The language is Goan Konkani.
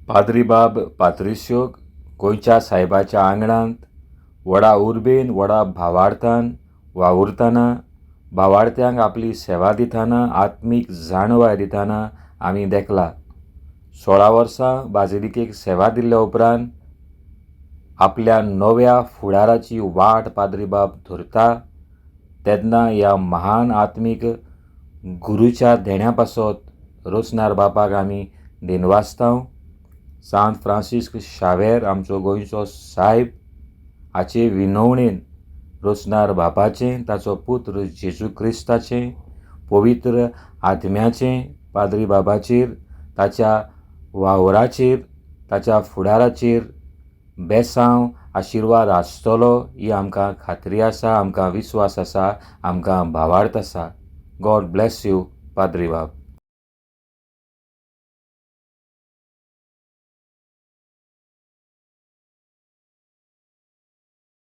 पाद्रीबाब पात्रिस्योक गोंयच्या सायबाच्या आंगणांत व्हडा उर्बेन, व्हडा भावार्थान वावुरतना, भावार्थ्यांक आपली सेवा दितना, आत्मीक जाणवाय दितना आमी देखला. 16 वर्सां बाजिलिकेक सेवा दिल्ल्या उपरांत आपल्या नव्या फुडाराची वाट पाद्रीबाब धरता तेन्ना ह्या महान आत्मीक गुरूच्या देण्या पासत रोसनार बापाक आमी दिनवासतांव. सांत फ्रांसीस्क शावेर आमचो गोंयचो सायब हाचे विनवणेन रोसनार बापाचें, ताचो पुत्र जेजू क्रिस्ताचें, पवित्र आत्म्याचें पाद्री बाबाचेर, ताच्या वावराचेर, ताच्या फुडाराचेर बेसांव आशिर्वाद आसतलो ही आमकां खात्री आसा, आमकां विस्वास आसा, आमकां भावार्थ आसा. गॉड ब्लॅस you पाद्रीबाब.